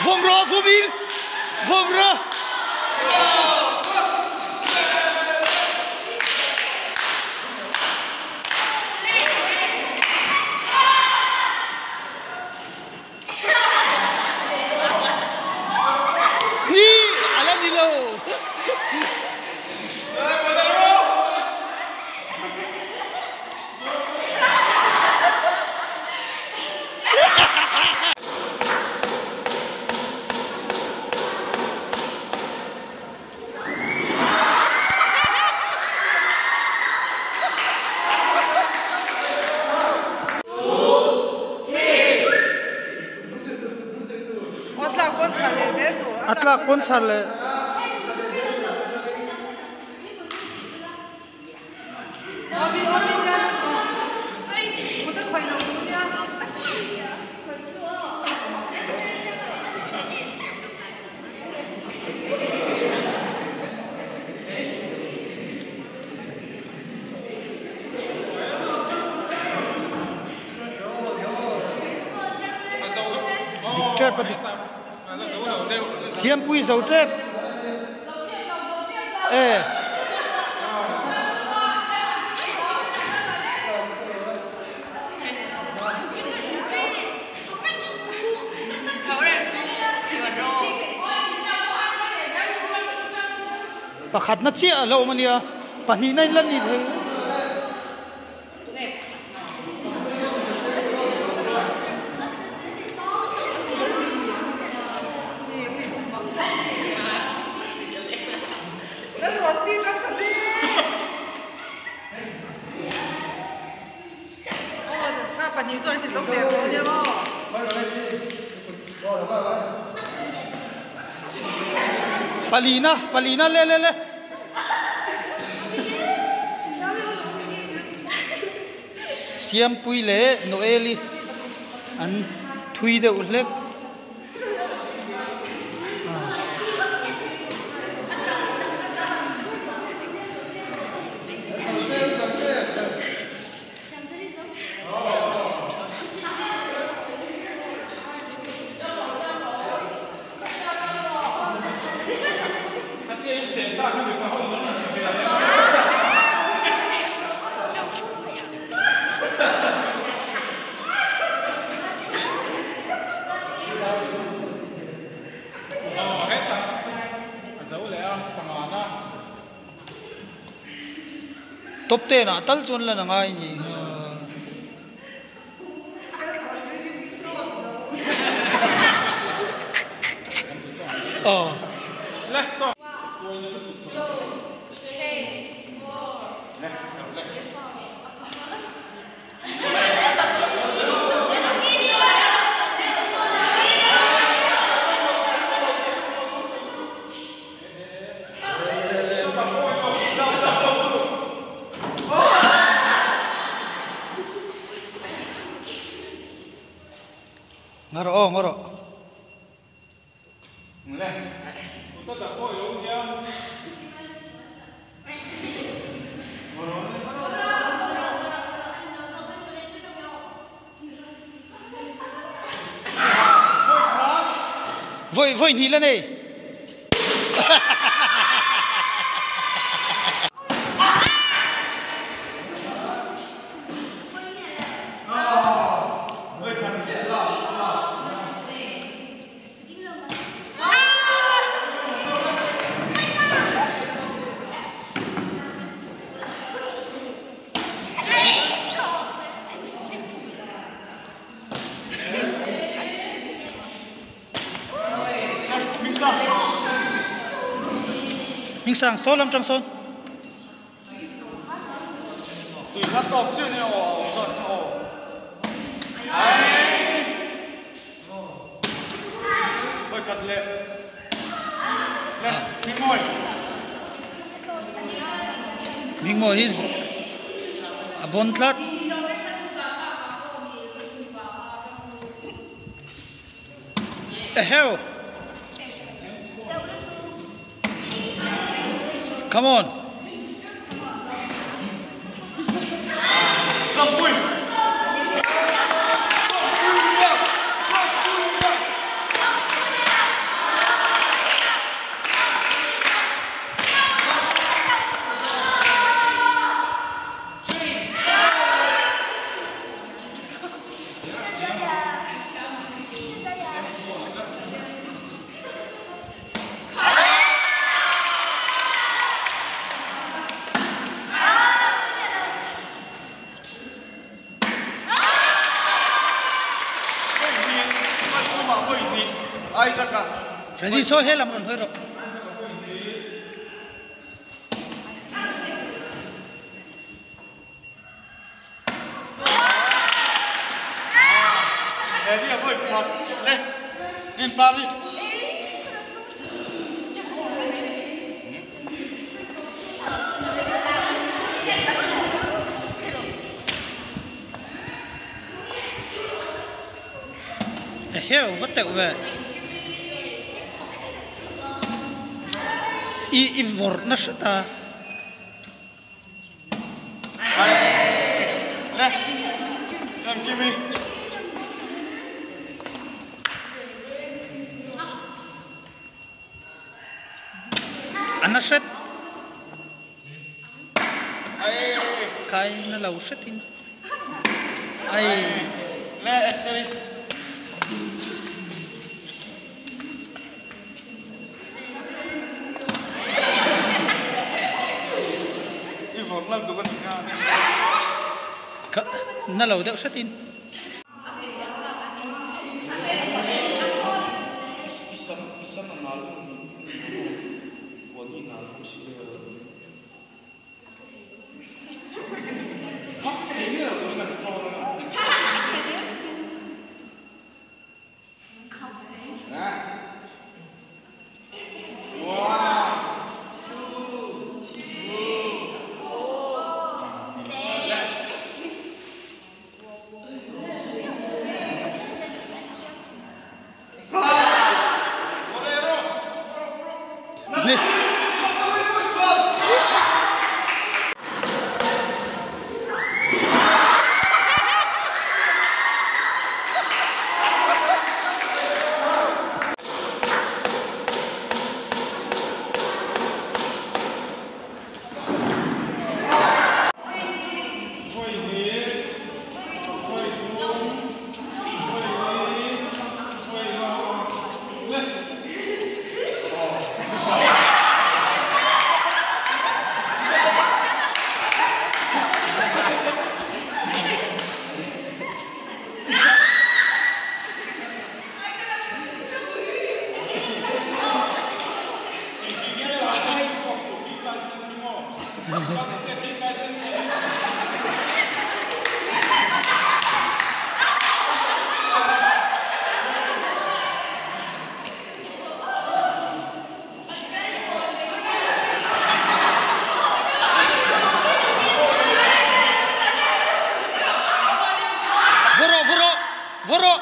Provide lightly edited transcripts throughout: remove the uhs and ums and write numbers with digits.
Vawm rawh vawmin vawm rawh. Ni a la ni lo. A tlak pawn chhar leh. Dik tep a dik. Siampui zo tep. E. Pakhatna chiah a lo awm a nia, pahnihna in la ni thei. Palina palina le le le. Siampui leh Noeli an thui deuh hlek. Top ten ah tal chuan lan a ngai ni. Aw. Ngaw rawh aw ngaw rawh. Vawi vawi hnih la nei. Hming sang saw lam tang sawn. Tui kha tawk chiah nia aw a awm zawt kha aw. Hawi khat leh le Hmingmawi. Hmingmawi hi a bawn tlat. Eheu. Come on. Ready saw helam rawn hawi rawh. Heo va teuh ve. I i vawrh nasa ta. A na hret. Kai na lo hretin. Ai. Na lo deuh hretin. Vawrawh vawrawh vawrawh.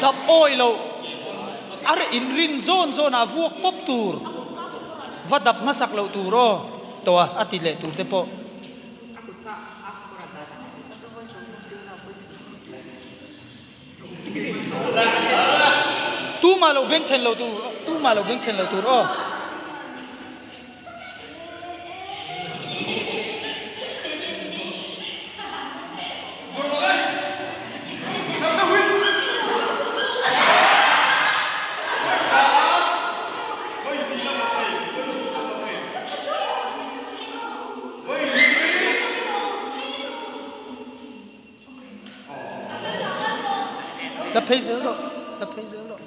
Dap awi loh a reh in rin zawn zawn ah vuak pawp tur va dap hmasak loh tur aw tawh a a ti leh tur te pawh. Tumah lo bengchhen lo tur tumah lo bengchhen lo tur aw. La phei zel rawh, la phei zel rawh.